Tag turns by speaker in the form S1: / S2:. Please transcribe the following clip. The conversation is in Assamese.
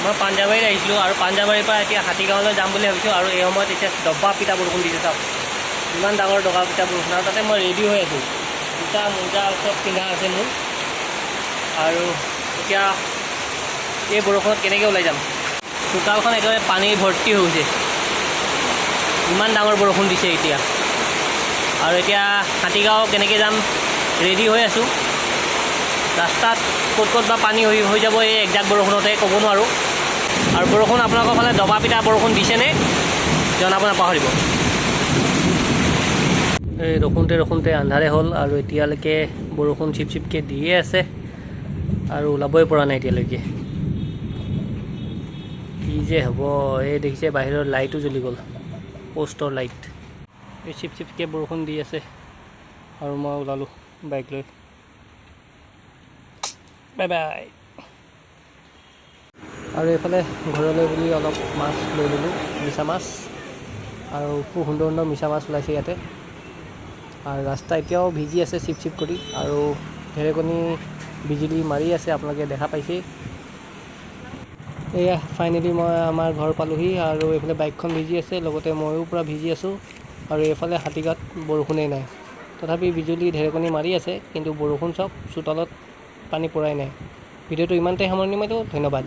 S1: মই পাঞ্জাবাৰীত আহিছিলোঁ আৰু পাঞ্জাবাৰীৰ পৰা এতিয়া হাতীগাঁৱলৈ যাম বুলি ভাবিছোঁ। আৰু এই সময়ত এতিয়া দবা পিটা বৰষুণ দিছে। চাওক, ইমান ডাঙৰ দবা পিটা বৰষুণ। আৰু তাতে মই ৰেডি হৈ আছোঁ, জোতা মোজা চব পিন্ধা আছে মোৰ। আৰু এতিয়া এই বৰষুণত কেনেকৈ ওলাই যাম? চোতালখন একেবাৰে পানী ভৰ্তি হৈ গৈছে, ইমান ডাঙৰ বৰষুণ দিছে এতিয়া। আৰু এতিয়া হাতীগাঁও কেনেকৈ যাম? ৰেডি হৈ আছোঁ। ৰাস্তাত ক'ত ক'ত বা পানী হৈ হৈ যাব এই একজাক বৰষুণতে, ক'ব নোৱাৰোঁ। আৰু বৰষুণ আপোনালোকৰ ফালে দবা পিটা বৰষুণ দিছেনে, জনাব নাপাহৰিব। এই ৰখোঁতে ৰখোঁতে আন্ধাৰে হ'ল আৰু এতিয়ালৈকে বৰষুণ চিপ চিপকৈ দিয়ে আছে আৰু ওলাবই পৰা নাই এতিয়ালৈকে। কি যে হ'ব! এই দেখিছে, বাহিৰৰ লাইটো জ্বলি গ'ল, পষ্টৰ লাইট। এই চিপ চিপকৈ বৰষুণ দি আছে আৰু মই ওলালোঁ বাইক লৈ। Bye bye. আৰু এইফালে ঘৰলৈ বুলি অলপ মাছ লৈ ল'লোঁ, মিছা মাছ। আৰু খুব সুন্দৰ সুন্দৰ মিছা মাছ ওলাইছে ইয়াতে। আৰু ৰাস্তা এতিয়াও ভিজি আছে চিপ চিপ কৰি আৰু ঢেৰেকণি বিজুলী মাৰি আছে, আপোনালোকে দেখা পাইছেই। এয়া ফাইনেলি মই আমাৰ ঘৰ পালোহি। আৰু এইফালে বাইকখন ভিজি আছে, লগতে ময়ো পূৰা ভিজি আছোঁ। আৰু এইফালে হাতীগাঁৱত বৰষুণেই নাই, তথাপি বিজুলী ঢেৰেকণি মাৰি আছে, কিন্তু বৰষুণ চাওক, চোতালত পানী পৰাই নাই। ভিডিঅ'টো ইমানতে সামৰণি মাৰিলোঁ। ধন্যবাদ।